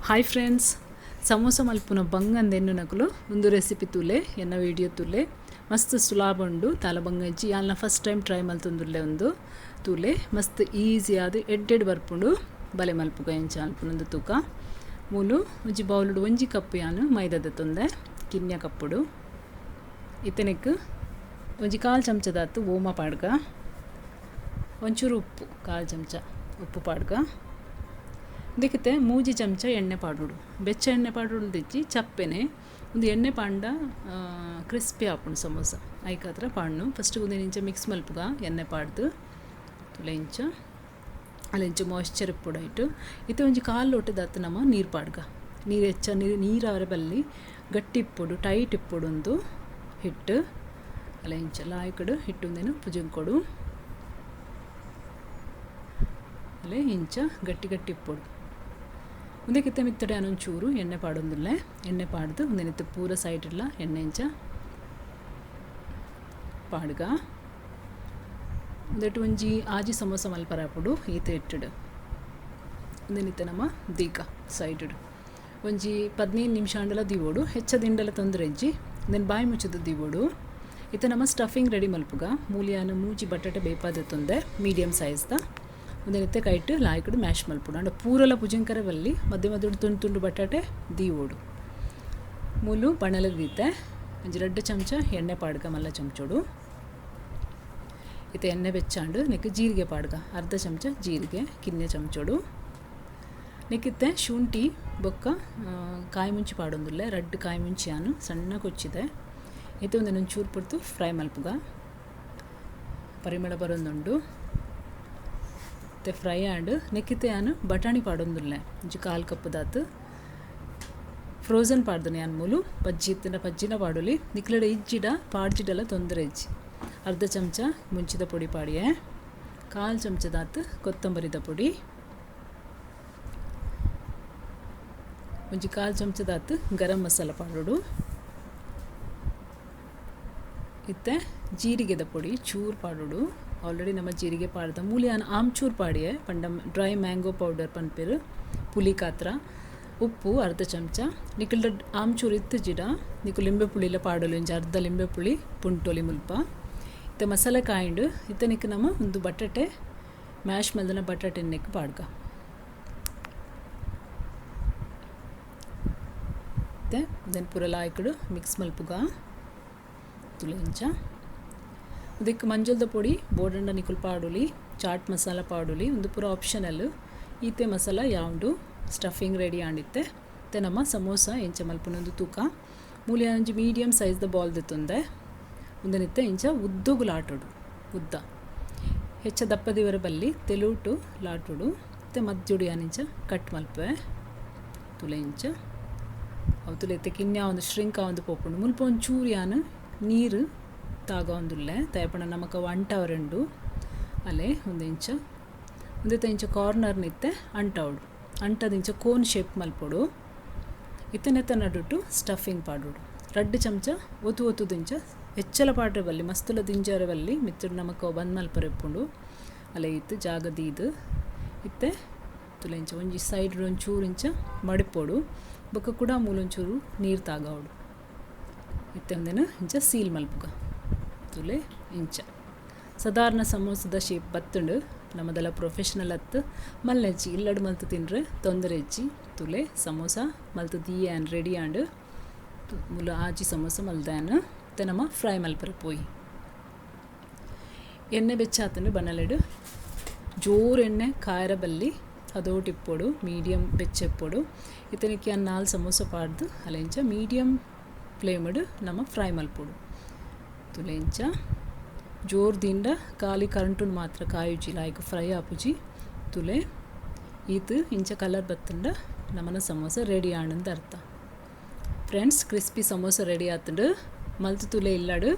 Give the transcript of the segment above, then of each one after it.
Hi friends, samosa ಮಲ್ಪುನ ಬಂಗಂದೆನ್ನುನಕುಲು ಒಂದು recipe ತೂಲೆ, ಎನ್ನ ವಿಡಿಯೋ ತೂಲೆ. ಮಸ್ತ್ ಸುಲಾಬುಂಡು ತಾಲ ಬಂಗಜ್ಜಿ ಯಾಲ್ನ ಫಸ್ಟ್ ಟೈಮ್ ಟ್ರೈ ಮಲ್ತೊಂದುಲ್ಲೆ ಒಂದು ತೂಲೆ. ಮಸ್ತ್ ಈಸಿ ಆದ್ ಎಡ್ಡೆಡ್ ಬರ್ಪುಂಡು. ಬಲೆ ಮಲ್ಪುಗ ಎಂಚ ಮಲ್ಪುನಂದು ತೂಕ. ಮೂಲು ಒಂಜಿ ಬೌಲುಡು ಒಂಜಿ ಕಪ್ ಯಾನು ಮೈದಾದ ತೊಂದೆ ಕಿನ್ಯ ಕಪ್ಪುಡು. ಇತ್ತನೆಕ್ ಒಂಜಿ ಕಾಲು ಚಮಚದಾತ್ ಓಮ ಪಾಡ್ಗ, ಒಂಚೂರು ಉಪ್ಪು, ಕಾಲು ಚಮಚ ಉಪ್ಪು ಪಾಡ್ಗ. ಇದಕ್ಕಿತ್ತೆ 3 ಚಮಚ ಎಣ್ಣೆ ಪಾಡೋಡು. ಬೆಚ್ಚ ಎಣ್ಣೆ ಪಾಡೋಡು ತೆಚ್ಚಿ ಚಪ್ಪೆನೆ ಒಂದು ಎಣ್ಣೆ ಪಾಂಡ ಕ್ರಿಸ್ಪಿ ಆಪುಂಡು ಸಮೋಸ. ಐಕಾತ್ರ ಪಾಡ್ನು ಫಸ್ಟ್ ಒಂದು ಇಂಚ ಮಿಕ್ಸ್ ಮಲ್ಪುಗ ಎಣ್ಣೆ ಪಾಡ್ದು ತುಲೆ ಇಂಚ ಅಲ್ಲ ಇಂಚ ಮಾಯ್ಶ್ಚರ್ ಇಪ್ಪುಡಾಯ್ತು. ಇತ್ತೆ ಒಂಜಿ ಕಾಲು ಲೋಟದಾತ್ ನಮ್ಮ ನೀರು ಪಾಡ್ಗ. ನೀರು ಹೆಚ್ಚ ನೀರು ನೀರಾವರೆ ಬಲ್ಲಿ ಗಟ್ಟಿ ಇಪ್ಪೊಡು, ಟೈಟ್ ಇಪ್ಪೊಡು ಒಂದು ಹಿಟ್ಟು. ಅಲ್ಲ ಇಂಚ ಲಾಯ್ಕಡು ಹಿಟ್ಟುಂದೇನು ಪುಜಂಕೊಡು ಅಲ್ಲೇ ಇಂಚ ಗಟ್ಟಿ ಗಟ್ಟಿ ಇಪ್ಪೊಡು. ಒಂದಕ್ಕಿತ್ತ ಮಿತ್ತಡೆ ಒಂಚೂರು ಎಣ್ಣೆ ಪಾಡೊಂದಿಲ್ಲ. ಎಣ್ಣೆ ಪಾಡ್ದು ಒಂದೇನಿತ್ತು ಪೂರ ಸೈಡ್ ಇಲ್ಲ ಎಣ್ಣೆ ಇಂಚ ಪಾಡ್ಗ. ಒಂದೆಟ್ಟು ಒಂಜಿ ಆಜಿ ಸಮೋಸ ಮಲ್ಪರಾಪುಡು ಈತ ಇಟ್ಟುಡು. ಒಂದೇನಿತ್ತೆ ನಮ್ಮ ದೀಕ ಸೈಡುಡು ಒಂಜಿ 15 ನಿಮಿಷ ಅಂಡಲ ದಿವೋಡು. ಹೆಚ್ಚ ದಿಂಡಲ ತೊಂದರೆ ಇಜ್ಜಿ. ದೆನ್ ಬಾಯಿ ಮುಚ್ಚದ ದಿವೋಡು. ಇತ್ತ ನಮ್ಮ ಸ್ಟಫಿಂಗ್ ರೆಡಿ ಮಲ್ಪುಗ. ಮೂಲಿಯಾನ ಮೂಜಿ ಬಟಾಟೆ ಬೇಪಾದ ತೊಂದೆ ಮೀಡಿಯಮ್ ಸೈಜ್ದ. ಒಂದೇನಿತ್ತೆ ಕೈಟ್ ಲಾಯ್ಕಡು ಮ್ಯಾಶ್ ಮಲ್ಪುಡು. ಅಂಡ ಪೂರಲ ಪುಜಿಂಕರೆ ಬಲ್ಲಿ ಮಧ್ಯ ಮಧ್ಯ ತುಂಡು ತುಂಡು ಬಟಾಟೆ ದೀವೋಡು. ಮೂಲು ಬಣಲ ದೀತೆ ಒಂಜಿ 2 ಚಮಚ ಎಣ್ಣೆ ಪಾಡ್ಗ ಮಲ್ಲ ಚಮಚೋಡು. ಇತ್ತೆ ಎಣ್ಣೆ ಬೆಚ್ಚಾಂಡು ನೆಕ್ ಜೀರಿಗೆ ಪಾಡ್ಗ, ಅರ್ಧ ಚಮಚ ಜೀರಿಗೆ ಕಿನ್ನೆ ಚಮಚೋಡು. ನೆಕ್ಕಿತ್ತೆ ಶುಂಠಿ ಬೊಕ್ಕ ಕಾಯಿ ಮುಂಚಿ ಪಾಡೊಂದುಲ್ಲೆ. 2 ಕಾಯಿ ಮುಂಚಿಯಾನು ಸಣ್ಣ ಕೊಚ್ಚಿದೆ. ಇತ್ತೆ ಒಂದೊಂದು ಚೂರು ಪೊರ್ತು ಫ್ರೈ ಮಲ್ಪುಗ, ಪರಿಮಳ ಬರೊಂದುಂಡು. ಇತ್ತೆ ಫ್ರೈ ಆಂಡ್ ನೆಕ್ಕಿತ್ತೆ ಯಾನು ಬಟಾಣಿ ಪಾಡೊಂದುಲ್ಲೆ. ಒಂಜಿ 1/4 ಕಪ್ಪುದಾತು ಫ್ರೋಸನ್ ಪಾಡ್ದನೆ ಯಾನ್ ಮೂಲು. ಪಜ್ಜಿ ಇತ್ತಿನ ಪಜ್ಜಿನ ಪಾಡೊಲಿ. ನಿಕ್ಲೆಡ ಇಜ್ಜಿಡ ಪಾಡ್ಜಿಡಲ ತೊಂದರೆ ಇಜ್ಜಿ. ಅರ್ಧ ಚಮಚ ಮುಂಚಿದ ಪೊಡಿ ಪಾಡಿಯೆ, 1/4 ಚಮಚದಾತು ಕೊತ್ತಂಬರಿದ ಪೊಡಿ, ಒಂಜಿ 1/4 ಚಮಚದಾತು ಗರಂ ಮಸಾಲ ಪಾಡೋಡು. ಇತ್ತೆ ಜೀರಿಗೆದ ಪೊಡಿ ಚೂರು ಪಾಡೋಡು. ಆಲ್ರೆಡಿ ನಮ್ಮ ಜೀರಿಗೆ ಪಾಡ್ದ. ಮೂಲಿಯಾನ ಆಮ್ಚೂರು ಪಾಡಿಯೆ ಪಂಡ ಡ್ರೈ ಮ್ಯಾಂಗೋ ಪೌಡರ್ ಪನ್ಪೇರು ಪುಲಿ ಕಾತ್ರ. ಉಪ್ಪು ಅರ್ಧ ಚಮಚ. ನಿಕಲ್ಡ ಆಮ್ಚೂರು ಇತ್ತು ಜಿಡ ನಿಕು ಲಿಂಬೆ ಪುಳಿಲ ಪಾಡೋಲಿ. ಒಂಜಿ ಅರ್ಧ ಲಿಂಬೆ ಪುಳಿ ಪುಂಟೋಲಿ ಮುಲ್ಪ. ಇತ್ತೆ ಮಸಾಲೆ ಕಾಯಿಂಡು ಇತ್ತೆ ನಿಕ್ ನಮ್ಮ ಒಂದು ಬಟಾಟೆ ಮ್ಯಾಶ್ ಮಲ್ದನ ಬಟಾಟೆ ನೆಕ್ ಪಾಡ್ಗ. ಇತ್ತೆ ದೆನ್ ಪೂರ ಲಾಯ್ಕಡು ಮಿಕ್ಸ್ ಮಲ್ಪುಗ ತುಲೆ ಇಂಚ. ಅದಕ್ಕೆ ಮಂಜಲ್ದ ಪೊಡಿ ಬೋಡಂಡ ನಿಕುಲ್ ಪಾಡೋಲಿ, ಚಾಟ್ ಮಸಾಲ ಪಾಡೋಲಿ. ಒಂದು ಪೂರ ಆಪ್ಷನಲ್. ಈತೆ ಮಸಾಲ ಯಾವುಂಡು ಸ್ಟಫಿಂಗ್ ರೆಡಿ ಆಂಡಿತ್ತೆ. ಇತ್ತೆ ನಮ್ಮ ಸಮೋಸ ಎಂಚ ಮಲ್ಪುನೊಂದು ತೂಕ. ಮೂಲಿಯ ಒಂಜಿ ಮೀಡಿಯಮ್ ಸೈಜ್ದ ಬಾಲ್ ದೆತ್ತೊಂದೆ. ಒಂದನಿತ್ತೆ ಇಂಚ ಉದ್ದೊಗು ಲಾಟೋಡು. ಉದ್ದ ಹೆಚ್ಚ ದಪ್ಪದಿವರ ಬಲ್ಲಿ ತೆಲುಟು ಲಾಟೋಡು. ಇತ್ತೆ ಮದ್ಯುಡು ಯಾನಿಂಚ ಕಟ್ ಮಲ್ಪೆ ತುಲೆ ಇಂಚ. ಅವು ತುಲೆ ಇತ್ತೆ ಕಿನ್ಯ ಒಂದು ಶ್ರಿಂಕ್ ಒಂದು ಪೋಪುಂಡು. ಮುಲ್ಪ ಒಂಚೂರು ಯಾನು ನೀರು ತಾಗೊಂದುಲ್ಲೆ ತಯಪಣ ನಮಕ ಅಂಟವರುಂಡು. ಅಲ್ಲೇ ಒಂದು ಇಂಚ ಒಂದೇ ಇಂಚ ಕಾರ್ನರ್ ನಿತ್ತೆ ಅಂಟವಡು. ಅಂಟದಿಂಚ ಕೋನ್ ಶೇಪ್ ಮಲ್ಪೊಡು. ಇತ್ತನೆತ್ತ ನಡುಟು ಸ್ಟಫಿಂಗ್ ಪಾಡೋಡು. 2 ಚಮಚ ಒತ್ತು ಒತ್ತು ದಿಂಚ ಹೆಚ್ಚಲ ಪಾಡ್ರೆ ಬಲ್ಲಿ ಮಸ್ತುಲ ದಿಂಜಾರೆ ಬಲ್ಲಿ ಮಿತ್ತುಡು ನಮಕ ಬಂದ್ ಮಲ್ಪರೆಪ್ಪುಂಡು. ಅಲ್ಲೇ ಇತ್ತು ಜಾಗ ದೀದು ಇತ್ತೆ ತುಲೆ ಇಂಚ ಒಂಜಿ ಸೈಡ್ ಒಂಚೂರು ಇಂಚ ಮಡಿಪೋಡು. ಬೊಕ್ಕ ಕೂಡ ಮೂಲೊಂಚೂರು ನೀರು ತಾಗವಡು. ಇತ್ತೆ ಒಂದೇನು ಇಂಚ ಸೀಲ್ ಮಲ್ಪುಗ ತುಲೆ ಇಂಚ. ಸಾಧಾರಣ ಸಮೋಸದ ಶೇಪ್ ಬತ್ತುಂಡು. ನಮ್ಮದೆಲ್ಲ ಪ್ರೊಫೆಷನಲ್ ಅತ್ತು ಮಲ್ಲೆಜ್ಜಿ ಇಲ್ಲಡು ಮಲ್ತು ತಿನ್ರೆ ತೊಂದರೆ ಇಜ್ಜಿ. ತುಲೆ ಸಮೋಸ ಮಲ್ತು ದೀಯಾನ್ ರೆಡಿ ಆಂಡು. ಮುಲ ಆಜಿ ಸಮೋಸ ಮಲ್ದಾನ್. ಇತ್ತೆ ನಮ್ಮ ಫ್ರೈ ಮಲ್ಪರೆ ಪೋಯಿ. ಎಣ್ಣೆ ಬೆಚ್ಚಾತಂಡು ಬನಲೆಡು. ಜೋರು ಎಣ್ಣೆ ಕಾಯರ ಬಲ್ಲಿ ಅದೋಟಿ ಇಪ್ಪೊಡು, ಮೀಡಿಯಮ್ ಬೆಚ್ಚೆಪ್ಪೊಡು. ಇತ್ತನಿಕ್ಕೆ 4 ಸಮೋಸ ಪಾಡ್ದು ಅಲ್ಲ ಇಂಚ ಮೀಡಿಯಮ್ ಫ್ಲೇಮಡು ನಮ್ಮ ಫ್ರೈ ಮಲ್ಪೊಡು. ತುಲೆ ಇಂಚ ಜೋರು ದಿಂಡ ಖಾಲಿ ಕರಂಟುನ್ ಮಾತ್ರ ಕಾಯುಜಿ ಲಾಯ್ಕ್ ಫ್ರೈ ಆಪುಜಿ. ತುಲೆ ಈತ್ ಇಂಚ ಕಲರ್ ಬತ್ತಂಡ ನಮನ ಸಮೋಸ ರೆಡಿ ಆಣಂದ ಅರ್ಥ. ಫ್ರೆಂಡ್ಸ್, ಕ್ರಿಸ್ಪಿ ಸಮೋಸ ರೆಡಿ ಆತಂಡು. ಮಲ್ತು ತುಲೆ ಇಲ್ಲಾಡು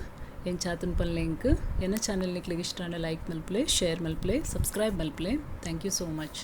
ಎಂಚಾತನ್ ಪನ್ ಲಿಂಕ್. ಎನ್ನ ಚಾನಲ್ ನಿಕ್ಲಿಗೆ ಇಷ್ಟ ಲೈಕ್ ಮಲ್ಪಲೆ, ಶೇರ್ ಮಲ್ಪಲೆ, ಸಬ್ಸ್ಕ್ರೈಬ್ ಮಲ್ಪಲೆ. Thank you so much.